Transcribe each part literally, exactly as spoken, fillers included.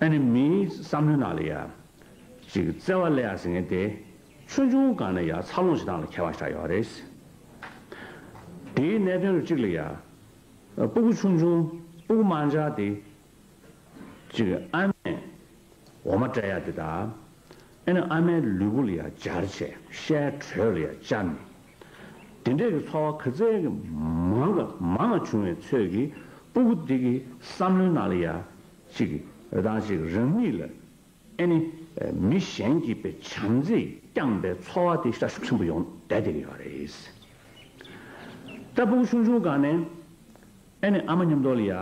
ཨ་ནི་མིའི་བསམ་བློའི་ནང་ལ་ཡ། ཅིག་བརྩེ་བ་སླེབས་ཡ་ཟེར་མཁན་དེ། ཆུང་ཆུང་སྒང་ནས་ཡ་འཚར་ལོངས་བྱེད་སྟངས་ལ་ཁྱད་པར་ཞིག་ཡོད་རེད། དེའི་གནད་དོན་རུ་གཅིག་ལ་ཡ། སྤུ་གུ་ཆུང་ཆུང་སྤུ་གུ་དམར་འབྱར་དེ། ཅིག་ཨ་མས་འོ་མ་སྤྲད་ཡ་དེ་དང་། ཨ་ནི་ཨ་མའི་ལུས་པོ་ལ་ཡ་འབྱར་བྱས་ཤའི་དྲོད་ལ་ཡ་བཅར་ནས། དེ་འདྲས་ཀྱི་ཚོར་བ་ག་ཚད་ཀྱི་མང་ག་མང་བ་བྱུང་བའི་ཚོད་ཀྱིས་སྤུ་གུ་དེ་གི་བསམ་བློའི་ནང་ལ་ཡ། ཅིག་རེ་དང་ཅིག་རང་ཉིད་ལ། ཨ་ནི་མི་གཞན་གྱིས་པའི་བྱམས་བརྩེས་བསྐྱངས་པའི་ཚོར་བ་དེ་ཤ་ཤུགས་ཆེན་པོ་ཡོང་བསྡད་བསྡད་ཀྱི་ཡོད་རེད། ད་སྤུ་གུ་ཆུང་ཆུང་སྒང་ནས། ཨ་ནི་ཨ་མ་མཉམ་དུ་ལ་ཡ།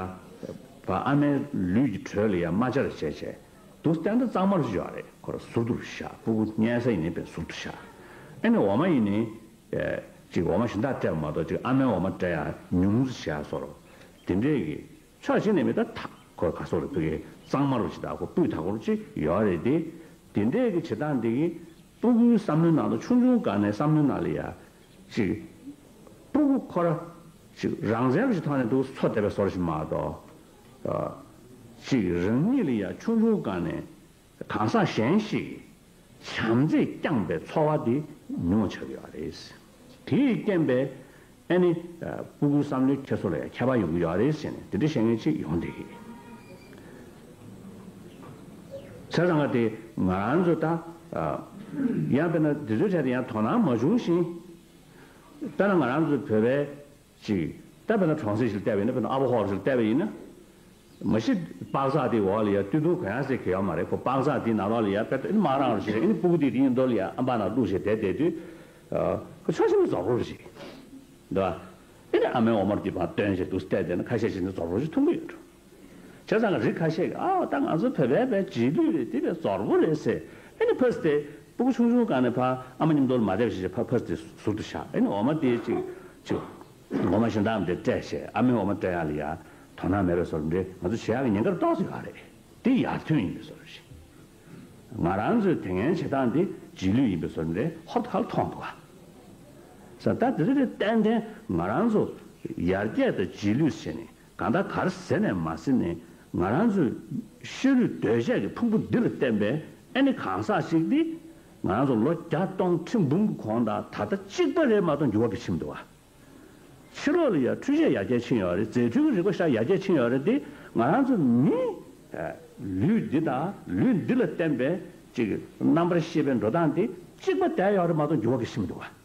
བ་ཨ་མའི་ལུས་ཀྱི་དྲོད་ལ་ཡ་རྨ་སྦྱར་བྱས་བྱས། འདུག་སྟེ་ད་གཙང་མ་རུ་ཡོད་རེད། ཁོ་ར་ཟུར་དུ་བཞག་སྤུ་གུ་མཉེལ་ས་ཡིན་ནའི་པའི་ཟུར་དུ་བཞག་ཨ་ནི་འོ་མ་ཡིན་ནའི། ཅིག་འོ་མ་གཞན་དག་སྤྲད་པ་མ་གཏོགས་ཅིག་ཨ་མའི་འོ་མ་སྤྲད་ཡ་ཉུང་ཙམ་བྱས་སོ་རོ། དེ་འདྲས་ཀྱི་ཕྱོགས་གཅིག་ནས་མི་ད་ད་ཁོ་ག་སོ་རེ་ཕ་གི་གཙང་མ་རུ་ཅིག་ད་ཁོ་སྤུས་དག་པོ་རུ་ཅིག་ཡོད་རེད་དེ། དེ་འདྲས་ཀྱི་བྱེད་སྟངས་དེ་གི་སྤུ་གུའི་བསམ་བློའི་ནང་དུ་ཆུང་ཆུང་སྒང་ནས་བསམ་བློའི་ནང་ལ་ཡ། ཅིག་སྤུ་གུ་ཁོ་ར་ཅིག་རང་བཙན་ཞིག་ཐོག་ནས་འདུག་འཚོ་བསྡད་པའི་བཟོ་འདྲ་ཞིག་མ་གཏོགས། ཅིག་རང་ཉིད་ལ་ཡ་ཆུང་ཆུང་སྒང་ནས་གང་ཟག་གཞན་ཞིག་གིས་བྱམས་བརྩེས་བསྐྱངས་པའི་ཚོར་བ་དེ་ཉུང་ཆགས་ཡོད་རེད། དེས་རྐྱེན་པས་ཨ་ནི་སྤུ་གུའི་བསམ་བློའི་འཁྱེར་སོ་ལ་ཡ་ཁྱད་པར་ཡོང་གི་ཡོད་རེད་ཟེར་ནས་དེ་འདྲ་བཤད་མཁན་ཅིག་ཡོང་བསྡད་ཀྱི། བྱས་ཙང་ཀ་དེ་ང་རང་ཚོ་ད། ཡང་དཔེར་ན་འདི་ཚོའི་གྲས་དེ་ཡང་དོ་སྣང་མ་བྱུང་ཞིང་། དཔེར་ན་ང་རང་ཚོའི་བོད་པའི་ཅིག་ད་དཔེར་ན་གྲོང་གསེབ་ཞིག་བལྟས་པ་ཡིན་ན། དཔེར་ན་ཨ་བོ་ཧོབ་ཞིག་བལྟས་པ་ཡིན་ན། མ་གཞི་པགས་ཚག་དེ་འོག་ལ་ཡ་སྟོད་ཐུང་གོན་ཡ་ཟེར་གྱི་ཡོད་མ་རེད། ཁོ་པགས་ཚག་དེ་ནང་ལོགས་ལ་ཡ་དཔེ་དེ་མ་རང་རུ་ཞིག་རེད། ཨ་ནི་སྤུ་གུ་དེ་དེ་ཡིན་མདོག་ལ་ཡ་ཨམ་པ་ནང་བླུགས་བྱས་བསྡད་བསྡད་དུས། ཁོ་ཆ་ཤས་ནི་རྫོགས་རོགས་ཞིག་འདུག་ཨ་ནི་ཨ་མའི་འོ་མར་གྱི་བང་སྟོན་བྱས་འདུག་བལྟས་བསྡད་ན་ཁ་ཤས་ཤིག་ནི་རྫོགས་རོགས་ཞིག་མཐོང་གི་ཡོད་འགྲོ། བྱས་ཙང་རིགས་ཁ་ཤས་ཀྱིས་ཨའོ་ད་ང་ཚོ་བོད་པའི་བའི་རྗེས་ལུས་རེད། དེ་བས་རྫོགས་པོ་རེད་ཟེར། ཨ་ནི་ཕར་ཚུར་དེ་སྤུ་གུ་ཆུང་ཆུང་སྒང་ནས་ཕར་ཨ་མ་མཉམ་དུ་མ་བསྡད་པ་ཞིག་ཕར་ཕར་ཚུར་དེ་ཟུར་དུ་བཞག་ཨ་ནི་འོ་མ་དེ་ཅིག་ཅིག་འོ་མ་གཞན་དག་དེ་སྤྲད་བྱས་ཨ་མའི་འོ་མ་སྤྲད་ཡག་ལ་ཡ་དོ་སྣང་མེད་པའི་བཟོ་འདྲ་ང་ཚོ་བྱེད་ཡག་གི་ཉེན་ཁ་ཏོག་ཙམ་ཡོད་རེད། དེ་ཡར་ཐོན་ཡིན་པའི་བཟོ་འདྲ་ཞིག་ང་རང་ཚོའི་དེ་སྔའི་བྱེད་སྟངས་དེ་རྗེས་ལུས་ཡིན་པའི་བཟོ་འདྲ་ཧོབ་ཏེ་ཁ་ལ་མཐོང་འདུག་ག་ས་ད་དེ་ཚོ་དེ་ཏན་ཏན་ང་རང་ཚོ་ཡར་རྒྱས་དང་རྗེས་ལུས་བྱས་ནས། གང་ལྟར་ག་རེ་ཟེར་ནས་མ་ཟེར་ནས་ང་རང་ཚོའི་ཤ་རུས་གདོས་བཅས་ཀྱི་ཕུང་པོ་འདི་ལ་བརྟེན་པའི་ཨ་ནི་གང་ཟག་ཞིག་འདི་ང་རང་ཚོ་ལོ་བརྒྱ་སྟོང་ཁྲི་འབུམ་གྱི་གོང་དང་ད་ལྟ་གཅིག་པ་རེད་མ་གཏོགས་འགྱུར་བ་གི་ཕྱིན་མི་འདུག་བ། ཕྱི་ལོགས་ལ་ཡ་འཕྲུལ་ཆས་ཡར་རྒྱས་ཕྱིན་ཡོད་རེད། རྫས་འཕྲུལ་གྱི་རིག་པ་ཤ་ཡར་རྒྱས་ཕྱིན་ཡོད་རེད་དེ་ང་རང་ཚོ་མི་ལུས་འདི་དང་ལུས་འདི་ལ་བརྟེན་པའི་ཅིག་རྣམ་པར་ཤེས་པའི་འགྲོ་སྟངས་དེ་གཅིག་པ་བསྡད་ཡོད་རེད་མ་གཏོགས་འགྱུར་བ་གི་ཕྱིན་མི་འདུག་བ།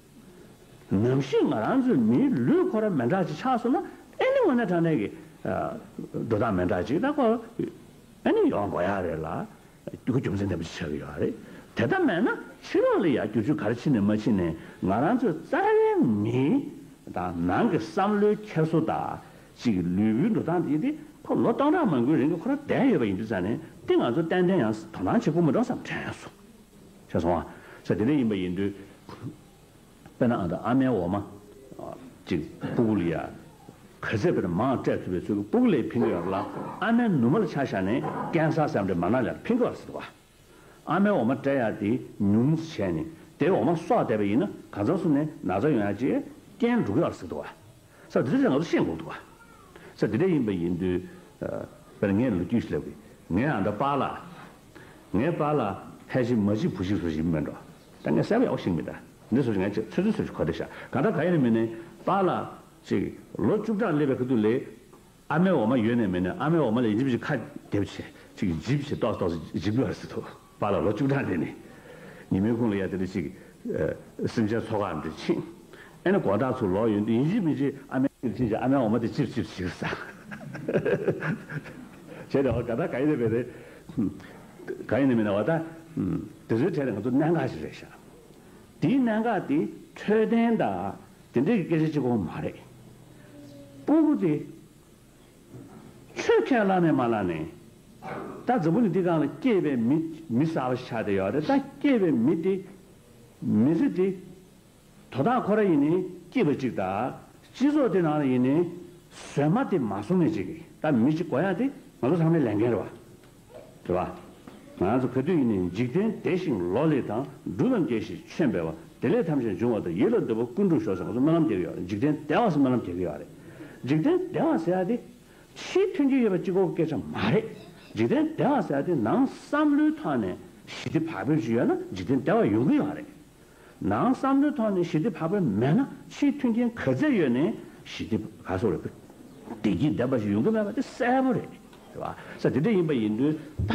ནམ་ཞིག་ང་རང་ཚོའི་མིའི་ལུས་ཁོ་ར་མི་འདྲ་ཅིག་ཆགས་སོང་ན་ཨེ་ནི་དངོས་གནས་དྲང་གནས་ཀྱི་འགྲོ་སྟངས་མི་འདྲ་ཅིག་ད་ཁོ་ཨེ་ནི་ཡོང་དགོས་ཡག་རེད་ལ། རྒྱུ་རྒྱུ་མཚན་ལྡན་པ་ཅིག་ཆགས་ཀྱི་ཡོད་རེད། དེ་ལྟ་མེད་ན་ཕྱི་ལོགས་ལ་ཡ་བསྒྱུར་བཅོས་ག་རེ་ཕྱིན་ནས་མ་ཕྱིན་ནས་ང་རང་ཚོའི་རྩ་བའི་མིའི་དང་ནང་གི་བསམ་བློའི་འཁྱེར་སོ་དང་ཅིག་ལུས་པོའི་འགྲོ་སྟངས་དེ་དེ་ཁོ་ལོ་སྟོང་ཕྲག་མང་པོའི་རིང་གི་ཁོ་ར་བསྡད་ཡོད་པ་ཡིན་དུས་ཙང་ནས་དེ་ང་ཚོ་ཏན་ཏན་ཡང་དོ་སྣང་བྱེད་དགོས་མི་འགྲོ་བསམ་དྲན་སོང་། ཤེས་སོང་ཨ། ས་དེ་འདྲ་ཡིན་པ་ཡིན་དུས། དཔེར་ན་ཨ་ད་ཨ་མའི་འོ་མ། ཅིག་སྤུ་གུ་ལ་ཡ། ག་ཚད་དཔེར་ན་མང་སྤྲད་ཐུབ་པའི་ཚུལ་གྱིས་སྤུ་གུ་ལ་ཕན་གྱི་ཡོད་རེད་ལ། ཨ་མའི་ནུ་མ་ལ་ཆ་བཞག་ནས་ཀན་སར་སེམས་ཁྲལ་མ་གནང་ལ་ཕན་གྱི་ཡོད་རེད་ཟེར་འདུག་བ། ཨ་མའི་འོ་མ་སྤྲད་ཡག་དེ་ཉུང་ཙམ་བྱས་ནས་དེ་འོ་མ་གསོག་བསྡད་པ་ཡིན་ན་གང་ཟག་སུ་ནས་ན་ཚ་ཡོང་ཡག་ཅིག་རྐྱེན་འགྲོ་གི་ཡོད་རེད་ཟེར་འདུག་བ། ས་དེ་ཚོ་ང་ཚོ་ཤེས་དགོས་འདུག་བ། ས་དེ་འདྲ་ཡིན་པ་ཡིན་དུས། དཔེར་ངས་ལོ་རྒྱུས་ཤིག་ལབ་གི། ངའི་ཨ་མདའ་པཱ་ལགས། ངའི་པཱ་ལགས་ཕལ་ཆེར་མ་གཅིག་བུ་གཅིག་བཟོ་ཞིག་མིན་འགྲོ། ད་ངས་གསལ་པོ་ཡག་པོ་ཤེས་ཀྱི་མེད་ད། འདི་བཟོ་ཞིག་ངས་ཚོད་ཚོད་ཚོད་ཞིག་གོ་བདེ་ཤག་གང་ལྟར་ག་ཡིན་ནའི་མིན་ནའི་པཱ་ལགས་ཅིག་ལོ་བཅུ་གྲངས་སླེབས་པའི་ཁ་ཐུག་ལས། ཨ་མའི་འོ་མ་ཡོད་ནའི་མེད་ནའི་ཨ་མའི་འོ་མ་ལ་ཡིན་གཅིག་མིན་གཅིག་ཁ་རྒྱབ་བྱས་ཅིག་འཇིབ་བྱས་ཏོག་ཙམ་ཏོག་ཙམ་འཇིབ་ཡོད་རེད་ཟེར་འདུག་པཱ་ལགས་ལོ་བཅུ་གྲངས་སླེབས་ནས། ཉི་མའི་གུང་ལ་ཡ་དེ་འདྲ་ཅིག་སེམས་ཅན་འཚོ་ཁག་འདྲ་ཕྱིན། ཨེ་ནི་དགོང་དག་ཚུར་ལོག་ཡོང་དུས་ཡིན་གཅིག་མིན་གཅིག་ཨ་མའི་ཁྱིམ་ཕྱིན་བྱས་ཨ་མའི་འོ་མ་དེ་ཅིབ་ཅིབ་བྱེད་ས། བྱས་ཏེ་འོ་ག་ད་ག་ཡིན་ནའི་མེད་རེད། ག་ཡིན་ནའི་མེད་ན་འོ་ད། དེ་ཚོའི་གྲས་ལ་ང་ཚོ་གནད་འགག་ཞིག་རེད་ཤག་དེའི་གནད་འགག་དེ་འཕྲོད་བསྟེན་དང་དེ་འདྲའི་སྐད་ཆ་གཅིག་པོ་མ་རེད། སྤུ་གུ་དེ། ཆོས་ཁས་བླངས་ནས་མ་བླངས་ནས། ད་འཛམ་བུ་གླིང་འདི་སྒང་ལ་སྐྱེས་པའི་མི་མི་གསར་པ་ཆགས་བསྡད་ཡོད་རེད། ད་སྐྱེས་པའི་མི་དེ། མི་ཚེ་དེ། དོ་བདག་ཁོ་ར་ཡིན་ནའི་སྐྱེས་པ་གཅིག་དང་། སྤྱི་ཚོགས་དེ་ནང་ལ་ཡིན་ནའི། ཟོལ་མ་དེ་མ་བཟུང་མཁན་གཅིག་གིས་ད་མི་གཅིག་དགོས་ཡ་དེ་ང་ཚོ་ཚང་མའི་ལས་འགན་རེད་བ། རེད་བ། ང་ཚོ་ག་དུས་ཡིན་ནའི་འཇིག་རྟེན་བདེ་ཞིང་ལོ་ལེགས་དང་། འབྲུ་རྣམས་རྒྱས་ཤིང་ཆོས་འཕེལ་བ། བདེ་ལེགས་ཐམས་ཅད་འབྱུང་བ་དང་། ཡིད་ལ་འདོད་པ་ཀུན་འགྲུབ་ཤོག་ཟེར་ང་ཚོ་སྨོན་ལམ་རྒྱག་གི་ཡོད་རེད། འཇིག་རྟེན་བདེ་བ་ཟེར་སྨོན་ལམ་རྒྱག་གི་ཡོད་རེད། འཇིག་རྟེན་བདེ་བ་ཟེར་ཡ་དེ། ཕྱིའི་མཐུན་རྐྱེན་ཡོད་པ་གཅིག་པོ་གི་སྐད་ཆ་མ་རེད། འཇིག་རྟེན་བདེ་བ་ཟེར་ཡ་དེ་ནང་བསམ་བློའི་ཐོག་ནས་ཞི་བདེ་བག་ཕེབས་ཅིག་ཡོད་ན་འཇིག་རྟེན་བདེ་བ་ཡོང་གི་ཡོད་རེད། ནང་བསམ་བློའི་ཐོག་ནས་ཞི་བདེ་བག་ཕེབས་མེད་ན་ཕྱིའི་མཐུན་རྐྱེན་ག་ཚད་ཡོད་ནའི་ཞི་བདེ་ག་སོགས་རེད། བདེ་སྐྱིད་ལྡན་པ་ཞིག་ཡོང་གི་མེད་པ་དེ་གསལ་པོ་རེད། རེད་བ། ས་དེ་འདྲ་ཡིན་པ་ཡིན་དུས་ད་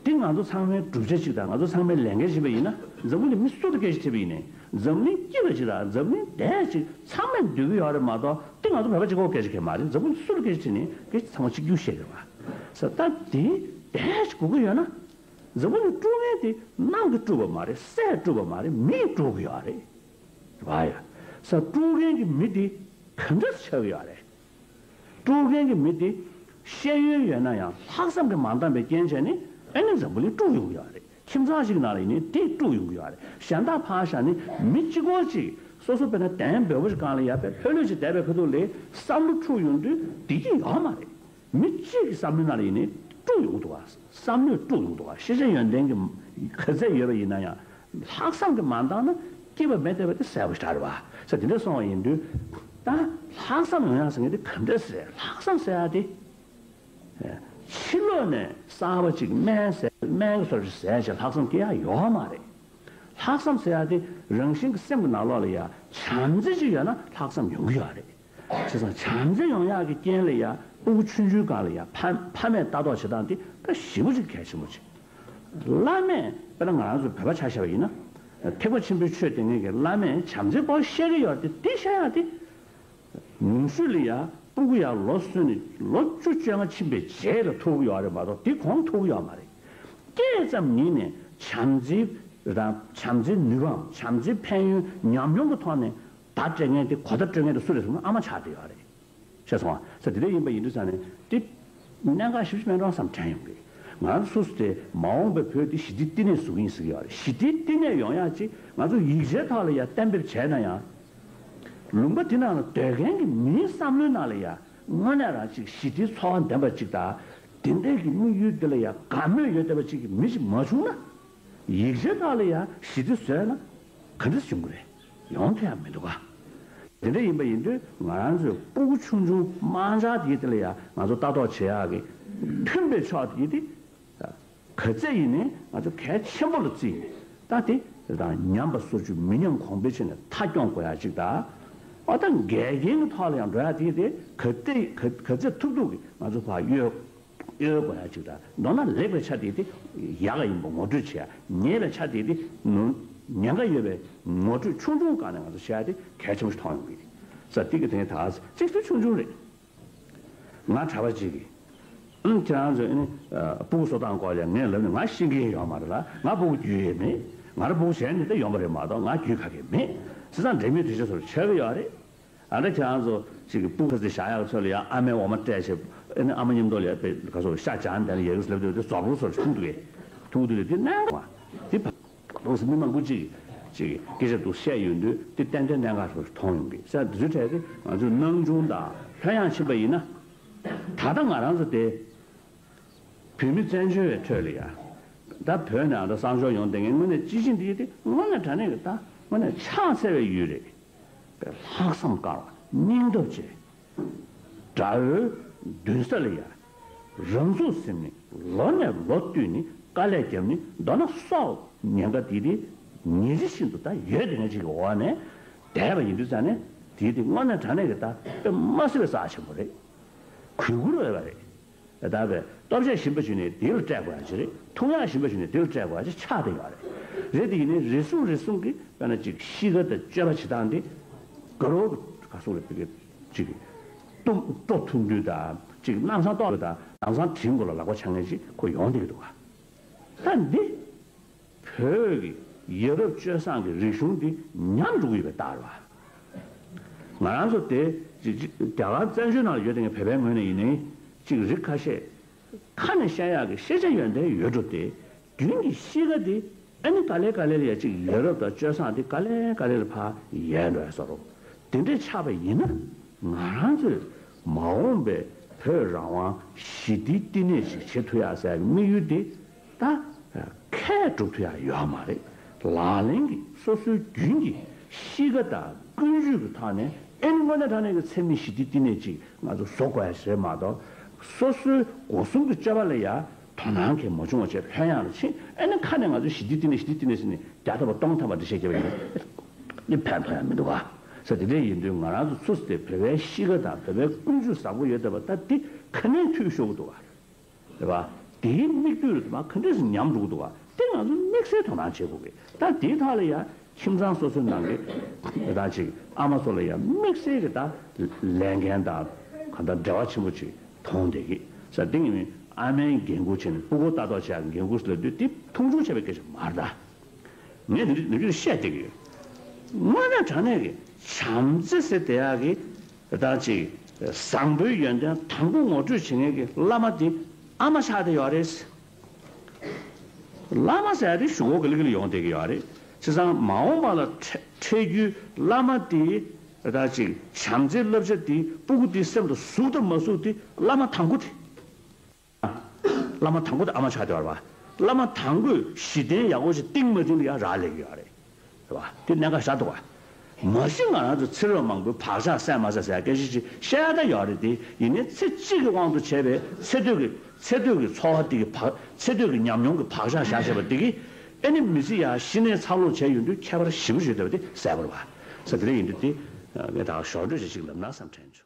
འདི་ང་ཚོ་ཚང་མའི་བསྒྲུབ་བྱ་ཅིག་དང་ང་ཚོ་ཚང་མའི་ལས་འགན་ཞིག་ཡིན་པ་ཡིན་ན། འཛམ་བུ་གླིང་མི་སུ་ལ་སྐད་ཆ་དྲིས་པ་ཡིན་ནའི་འཛམ་གླིང་སྐྱིད་པ་ཅིག་དང་འཛམ་གླིང་བདེ་ཅིག་ཚང་མས་འདོད་ཀྱི་ཡོད་རེད་མ་གཏོགས་འདི་ང་ཚོ་བོད་པ་གཅིག་པོ་སྐད་ཆ་གང་མ་རེད། འཛམ་བུ་གླིང་སུ་ལ་སྐད་ཆ་དྲིས་ནའི་སྐད་ཆ་ཚང་མ་གཅིག་གྱུར་བཤད་ཀྱི་རེད་བ། ས་ད་འདི་བདེ་ཅིག་དགོས་ཀྱི་ཡོད་ན། འཛམ་བུ་གླིང་དཀྲུག་མཁན་དེ་གནམ་གྱིས་དཀྲུགས་པ་མ་རེད། སས་དཀྲུགས་པ་མ་རེད། མིས་དཀྲུགས་ཀྱི་ཡོད་རེད། རེད་བ་ཡ། ས་དཀྲུག་མཁན་གྱི་མི་དེ་ག་འདྲ་ཆགས་ཀྱི་ཡོད་རེད། དཀྲུག་མཁན་གྱི་མི་དེ་ཤེས་ཡོན་ཡོད་ན་ཡང་ལྷག་བསམ་གྱིས་མ་འདང་བའི་རྐྱེན་བྱས་ནས་ཨ་ནི་འཛམ་བུ་གླིང་དཀྲུག་ཡོང་གི་ཡོད་རེད། ཁྱིམ་ཚང་ཞིག་ནང་ལ་ཡིན་ནའི་དེ་དཀྲུག་ཡོང་གི་ཡོད་རེད། གཞན་དག་ཕར་བཞག་ནས་མི་གཅིག་པོ་གཅིག་སོ་སོ་དཔེར་ན་གདན་འབོལ་པོ་ཞིག་སྒང་ལ་ཡ་དཔེ་ལྷོད་ལྷོད་ཅིག་བསྡད་པའི་ཁ་ཐུག་ལ་བསམ་བློ་འཁྲུག་ཡོང་དུས་བདེ་སྐྱིད་ཡོད་མ་རེད། མི་གཅིག་གི་བསམ་བློའི་ནང་ལ་ཡིན་ནའི་དཀྲུག་ཡོང་གི་འདུག་ག་བསམ་བློས་དཀྲུག་ཡོང་གི་འདུག་ག་ཤེས་བྱ་ཡོན་ཏན་གྱི་ག་ཚད་ཡོད་པ་ཡིན་ན་ཡང་ལྷག་བསམ་གྱིས་མ་འདང་ན་སྐྱིད་པ་མེད་བསྡད་པ་དེ་གསལ་པོ་ཞེ་དྲག་རེད་བ། ས་དེ་འདྲ་སོང་བ་ཡིན་དུས་ད་ལྷག་བསམ་ཡོང་ཡག་ཟེར་མཁན་དེ་ག་འདྲ་ཟེར། ལྷག་བསམ་ཟེར་ཡག་དེ་ཕྱི་ལོགས་ནས་གསར་པ་ཅིག་སྨན་ཟས་སྨན་གྱི་བཟོ་ཅིག་ཟས་བྱས་ལྷག་བསམ་སྐྱེ་ཡག་ཡོད་མ་རེད། ལྷག་བསམ་ཟེར་ཡག་དེ་རང་བཞིན་གྱི་སེམས་ཀྱི་ནང་ལོགས་ལ་ཡ་བྱམས་བརྩེ་ཅིག་ཡོད་ན་ལྷག་བསམ་ཡོང་གི་ཡོད་རེད། བྱས་ཙང་བྱམས་བརྩེ་ཡོང་ཡག་གི་རྐྱེན་ལ་ཡ་སྤུ་གུ་ཆུང་ཆུང་སྒང་ལ་ཡ་ཕ་ཕ་མས་ལྟ་རྟོག་བྱེད་སྟངས་དེ་དཔེ་ཞེ་པོ་ཅིག་གལ་ཆེན་པོ་ཅིག་བླ་མས་དཔེར་ན་ང་རང་ཚོ་བོད་པ་ཆ་བཞག་པ་ཡིན་ན། ཐེག་པ་ཆེན་པོའི་ཆོས་སྡེ་ངེད་ཀྱི་བླ་མས་བྱམས་བརྩེའི་སྐོར་བཤད་ཀྱི་ཡོད་རེད་དེ། དེ་བཤད་ཡག་དེ་ཉུང་ཤོས་ལ་ཡ་སྤུ་གུ་ཡར་ལོ་སོན་ནས་ལོ་བཅུ་བཅོ་ལྔ་ཕྱིན་པའི་རྗེས་ལ་ཐུག་གི་ཡོད་རེད་མ་གཏོགས་དེ་གོང་ཐུག་གི་ཡོད་མ་རེད། སྐྱེས་ཙམ་ཉིད་ནས་བྱམས་བརྩེའི་རང་བྱམས་བརྩེའི་ནུས་པའམ་བྱམས་བརྩེའི་ཕན་ཡོན་ཉམས་མྱོང་གི་ཐོག་ནས་བརྡ་སྤྲད་མཁན་དེ་གོ་བརྡ་སྤྲོད་མཁན་དེ་སུ་རེད་ཟེར་ན་ཨ་མ་ཆགས་བསྡད་ཡོད་རེད། ཤེས་སོང་ཨ། ས་དེ་འདྲ་ཡིན་པ་ཡིན་དུས་ཙང་ནས་དེ་གནད་འགག་ཞེ་པོ་ཅིག་མེད་འགྲོ་བསམ་དྲན་ཡོང་གི། ང་ཚོ་སོ་སོ་དེ་མ་འོངས་པའི་བོད་འདི་ཞི་བདེའི་བསྟི་གནས་བཟོ་གི་ཡིན་ཟེར་གྱི་ཡོད་རེད། ཞི་བདེའི་བསྟི་གནས་ཡོང་ཡག་ཅིག་ང་ཚོ་ཡིག་ཆའི་ཐོག་ལ་ཡ་གཏན་འབེབས་བྱས་ན་ཡང་། ལུང་པ་དེ་ནང་ལ་སྡོད་མཁན་གྱི་མིའི་བསམ་བློའི་ནང་ལ་ཡ་དངོས་གནས་རང་ཅིག་ཞི་བདེའི་ཚོར་བ་ལྡན་པ་ཅིག་དང་། དེ་འདྲའི་གི་དམིགས་ཡུལ་འདི་ལ་ཡ་དགའ་མོས་ཡོད་བསྡད་པ་ཅིག་གི་མི་ཞིག་མ་བྱུང་ན། ཡིག་ཆའི་ཐོག་ལ་ཡ་ཞི་བདེ་བཟོས་ན་ག་འདྲ་བྱུང་གི་རེད། ཡོང་ཐུབ་ཡག་མི་འདུག་ག་དེ་འདྲ་ཡིན་པ་ཡིན་དུས་ང་རང་ཚོའི་སྤུ་གུ་ཆུང་ཆུང་དམར་འབྱར་དེ་དེ་ལ་ཡ་ང་ཚོ་ལྟ་རྟོག་བྱེད་ཡག་གི་མཐུན་པའི་ཕྱོགས་དེ་དེ་ག་ཚད་ཡིན་ནའི་ང་ཚོ་གལ་ཆེན་པོ་ལ་བརྩིས་ནས་ད་དེ་དང་ཉམས་པ་སོར་ཆུད་མི་ཉམས་གོང་འཕེལ་བྱས་ནས་མཐའ་སྐྱོང་དགོས་ཡག་ཅིག་དང་། ཨ་ད་འགལ་རྐྱེན་གྱི་ཐོག་ལ་ཡང་འགྲོ་ཡག་དེ་དེ་ག་ཚད་ག་ག་ཚད་ཐུབ་ཐུབ་ཀྱིས་ང་ཚོ་ཕར་གཡོལ། གཡོལ་དགོས་ཡ་ཅིག་དང་། མདོར་ན་ལེགས་པའི་ཆ་དེ་དེ་ཡག་ག་ཡིན་པ་ངོ་སྤྲོད་བྱེད་ཡ། ཉེས་པའི་ཆ་དེ་དེ་ནོར་ཉེན་ཁ་ཡོད་པའི་ངོ་སྤྲོད་ཆུང་ཆུང་སྒང་ནས་ང་ཚོ་བྱེད་ཡ་དེ་གལ་ཆེན་པོ་ཞིག་མཐོང་ཡོང་གི་རེད། ས་དེ་གི་དེ་ད་གཅིག་ཏུ་ཆུང་ཆུང་རེད། ང་གྲྭ་པ་ཅིག་གིས་ཨང་ཁྱེད་རང་ཚོ་ཨ་ནི་སྤུ་གུ་གསོ་སྟངས་སྐོར་ལ་ངས་ལབ་ནས་ང་ཤེས་ཀྱི་ཡོད་མ་རེད་ལ། ང་སྤུ་གུ་རྒྱུས་ཡོད་མེད། ང་རང་སྤུ་གུ་བྱས་ནས་ད་ཡོང་པ་རེད་མ་གཏོགས་ང་རྒྱུས་ག་གེ་མེད། བྱས་ཙང་འབྲེལ་མོལ་དུས་ཆ་སོར་ཆགས་ཀྱི་ཡོད་རེད། ཨ་ནི་ཁྱེད་རང་ཚོ་ཅིག་གི་སྤུ་གུ་ཁ་ཟས་བཞག་ཡག་ཚོད་ལ་ཡང་ཨ་མའི་འོ་མ་སྤྲད་བྱས། ཨ་ནི་ཨ་མ་མཉམ་དུ་ལ་ཡང་དཔེ་ག་ཚོད་ཤ་སྦྱངས་དེ་ལ་ཡ་གི་ལབ་དུས་དེ་རྫོགས་རུ་སོར་ཐུང་དུ་གས་ཐུང་དུ་གས་དེ་གནང་བ་དེ་བ་དོགས་སེ་མི་མང་པོ་ཅིག་ཅིག་སྐད་ཆ་འདུག་བཤད་ཡོང་དུས་དེ་ཏན་ཏན་གནད་འགག་སོར་མཐོང་ཡོང་གི། ས་དེ་ཚོའི་གྲས་དེ་ང་ཚོས་སྣང་ཆུང་དང་ལྷོད་ཡངས་ཕྱིན་པ་ཡིན་ན། ད་ལྟ་ང་རང་ཚོ་དེ། བོད་མི་བཙན་བྱོལ་བའི་ཁྲོད་ལ་ཡ། ད་བོད་ནས་ཨ་ད་གསར་འབྱོར་ཡོང་བསྡད་མཁན་དངོས་གནས་སྤྱི་བྱིངས་འདི་དེ་དངོས་གནས་དྲང་གནས་ཀྱི་ད་དངོས་གནས་ཕྱག་འཚལ་བའི་ཡུལ་རེད། ལྷག་བསམ་དཀར་བ་སྙིང་སྟོབས་ཆེ། དགྲ་བོའི་མདུན་ས་ལ་ཡ། རང་ཚུགས་ཟིན་ནས་ལོ་ནས་ལོ་བསྟུད་ནས་དཀའ་ལས་བརྒྱབ་ནས་མདོར་ན་སྲོག་ཉེན་ཁ་འདི་དེ་ཉིན་རེ་བཞིན་དུ་ད་ཡོད་བསྡད་མཁན་ཅིག་གི་འོག་ནས་བསྡད་པ་ཡིན་དུས་ཙང་ནས་འདི་དེ་དངོས་གནས་དྲང་གནས་ཀྱི་ད་དཔེ་མ་སྲིད་པའི་རྩ་ཆེན་པོ་རེད། གུས་བཀུར་འོས་པ་རེད། ད་བས་སྟོབས་ཆེ་ཞིམ་པ་ཞིག་ནས་དེ་ལ་སྤྲད་དགོས་ཡ་ཅིག་རེད། འཐུང་ཡག་ཞིམ་པ་ཞིག་ནས་དེ་ལ་སྤྲད་དགོས་ཡ་ཅིག་ཆགས་བསྡད་ཡོད་རེད། རེད་དེ་ཡིན་ནའི་རེ་ཟུང་རེ་ཟུང་གིས་དཔེར་ན་ཅིག་གཤིས་ཀ་དང་སྤྱོད་པ་བྱེད་སྟངས་དེ་དགའ་རབ་ག་སོགས་ལ་བི་གེ་ཅིག་གཏུམ་སྤྲོ་ཐུབ་དུས་དང་ཅིག་ལམ་སང་ལྟོགས་དུས་དང་ལམ་སང་དྲིན་གོ་ལ་ལག་པ་འཆང་མཁན་ཅིག་ཁོ་ཡོང་བསྡད་ཀྱི་འདུག་ག་ད་འདི། བོད་ཀྱི་ཡ་རབས་སྤྱོད་བཟང་གི་རིག་གཞུང་འདི་ཉམས་འགྲོ་གི་ཡོད་པའི་རྟགས་རེད་བ། ང་རང་ཚོ་དེ་ཅིག་ཅིག་རྒྱ་གར་བཙན་བྱོལ་ནང་ལ་ཡོད་དེ་ངས་བོད་པའི་ངོས་ནས་ཡིན་ནའི་ཅིག་རིགས་ཁ་ཤས་ཁ་ནས་བཤད་ཡག་གི་ཤེས་བྱ་ཡོན་ཏན་ཡོད་འགྲོ་དེ་རྒྱུན་གྱི་གཤིས་ཀ་དེ་ཨ་ནི་ག་ལེ་ག་ལེ་ལ་ཡ་ཅིག་ཡ་རབས་དང་སྤྱོད་བཟང་དེ་ག་ལེ་ག་ལེ་ལ་ཕར་ཡལ་འགྲོ་ཡ་བཟོ་འདྲ་དེ་འདྲས་ཆགས་པ་ཡིན་ན་ང་རང་ཚོས་མ་འོངས་པའི་བོད་རང་དབང་ཞི་བདེའི་བསྟི་གནས་ཤིག་བྱེད་ཐུབ་ཡག་ཟེར་ཡག་གི་དམིགས་ཡུལ་དེ། ད་ཁས་སྒྲུབ་ཐུབ་ཡག་ཡོད་མ་རེད། ལག་ལེན་གྱི་སོ་སོའི་རྒྱུན་གྱི་གཤིས་ཀ་དང་ཀུན་སྤྱོད་ཀྱི་ཐོག་ནས་ཨེ་ནི་དངོས་གནས་དྲང་གནས་ཀྱི་འཚེ་མེད་ཞི་བདེའི་བསྟི་གནས་ཅིག་ང་ཚོ་བཟོ་དགོས་ཡ་ཞིག་རེད་མ་གཏོགས། སོ་སོའི་སྒོ་གསུམ་གྱི་སྤྱོད་པ་ལ་ཡ་ དོ་སྣང་གིས་མ་བྱུང་བ་བྱས་ལྷོད་ཡངས་ལ་ཕྱིན། ཨ་ནི་ཁ་ནས་ང་ཚོས་ཞི་བདེ་བསྟི་གནས་ཞི་བདེ་བསྟི་གནས་ཟེར་ནས་བརྒྱ་ཐམ་པ་སྟོང་ཐམ་པ་འགྲེལ་བཤད་བརྒྱབ་པ་ཡིན་ན་ཕན་ཐོགས་ཡ་མི་འདུག་ག་ས་དེ་འདྲ་ཡིན་དུས་ང་རང་ཚོ་ཚུར་དེ་བོད་པའི་གཤིས་ཀ་དང་བོད་པའི་ཀུན་སྤྱོད་བཟང་པོ་ཡོད་བསྡད་པ་ད་འདི་ག་ནས་འཐུས་ཤོར་གི་འདུག་ག་རེད་པ། དེའི་མིག་ལྟོས་ལ་མ་ག་འདྲས་སུ་ཉམས་འགྲོ་གི་འདུག་ག་དེ་ང་ཚོ་དམིགས་བསལ་དོ་སྣང་བྱེད་དགོས་གི་ད་དེའི་ཐག་ལ་ཡ་ཁྱིམ་ཚང་སོ་སོའི་ནང་གི་ད་ཅིག་ཨ་མ་ཚོ་ལ་ཡ་དམིགས་བསལ་གི་ད་ལས་འགན་དང་གང་ལྟར་འབྲེལ་བ་ཆེན་པོ་ཅིག་མཐོང་བསྡད་གི་ས། དེ་ཡིན་ཨ་མའི་འགན་ཁུར་བྱས་ནས་སྤུ་གུ་ལྟ་རྟོག་བྱེད་ཡ་འགན་ཁུར་ལབ་དུས་དེ་མཐོང་ཆུང་བྱས་པའི་སྐད་ཆ་མ་རེད་ད། ངས་འདི་འདི་འདི་བཤད་བསྡད་ཀྱི་ཡོད། དངོས་གནས་དྲང་གནས་ཀྱི་བྱམས་བརྩེ་ཟེར་བསྡད་ཡག་གི་ད་ཅིག་བཟང་པོའི་ཡོན་ཏན་དང་པོ་ངོ་སྤྲོད་བྱེད་མཁན་གྱི་བླ་མ་དེ་ཨ་མ་ཆགས་བསྡད་ཡོད་རེད། བླ་མ་ཟེར་ཡག་དེ་གཞུག་གུ་ག་ལེ་ག་ལེ་ཡོང་བསྡད་ཀྱི་ཡོད་རེད། བྱས་ཙང་མ་འོངས་པ་ལ་འཕྲད་འཕྲད་རྒྱུའི་བླ་མ་དེ་ད་ཅིག་བྱམས་བརྩེའི་བསླབ་བྱ་དེ་སྤུ་གུ་དེའི་སེམས་ལ་ཟུག་དང་མ་ཟུག་དེ་བླ་མ་དང་པོ་དེ། བླ་མ་དང་པོ་དེ་ཨ་མ་ཆགས་བསྡད་ཡོད་རེད་པ། བླ་མ་དང་པོས་གཞི་རྟེན་ཡག་པོ་ཞིག་བཏིང་མ་བཏིང་ལ་ཡང་རག་ལས་ཀྱི་ཡོད་རེད། རེད་པ། དེ་གནད་འགག་ཆགས་འདུག་པ། མ་གཞི་ང་རང་ཚོ་ཚེ་རབས་མང་པོའི་བག་ཆགས་སད་མ་སད་ཟེར་ཡ་སྐད་ཆ་ཅིག་བཤད་ཡ་ད་ཡོད་རེད་དེ། ཡིན་ནའི་ཚེ་གཅིག་གི་དབང་དུ་བྱས་པའི་ཚེ་སྟོད་ཀྱི་ཚེ་སྟོད་ཀྱི་འཚོ་བ་དེ་གི་བག་ཚེ་སྟོད་ཀྱི་ཉམས་མྱོང་གི་བག་ཆགས་བཞག་བཞག་པ་དེ་གིས་ཨེ་ནི་མི་ཚེ་ཡ་གཞི་ནས་འཚར་ལོངས་བྱས་ཡོང་དུས་ཁྱད་པར་ཞེ་པོ་ཅིག་ཡོད་བསྡད་པ་དེ་གསལ་པོ་རེད་པ། ས་དེ་འདྲ་ཡིན་དུས་དེ་ངས་ད་ཞོར་འཕྲོས་ཅིག་ཅིག་ལབ་ན་བསམ་དྲན་བྱུང་།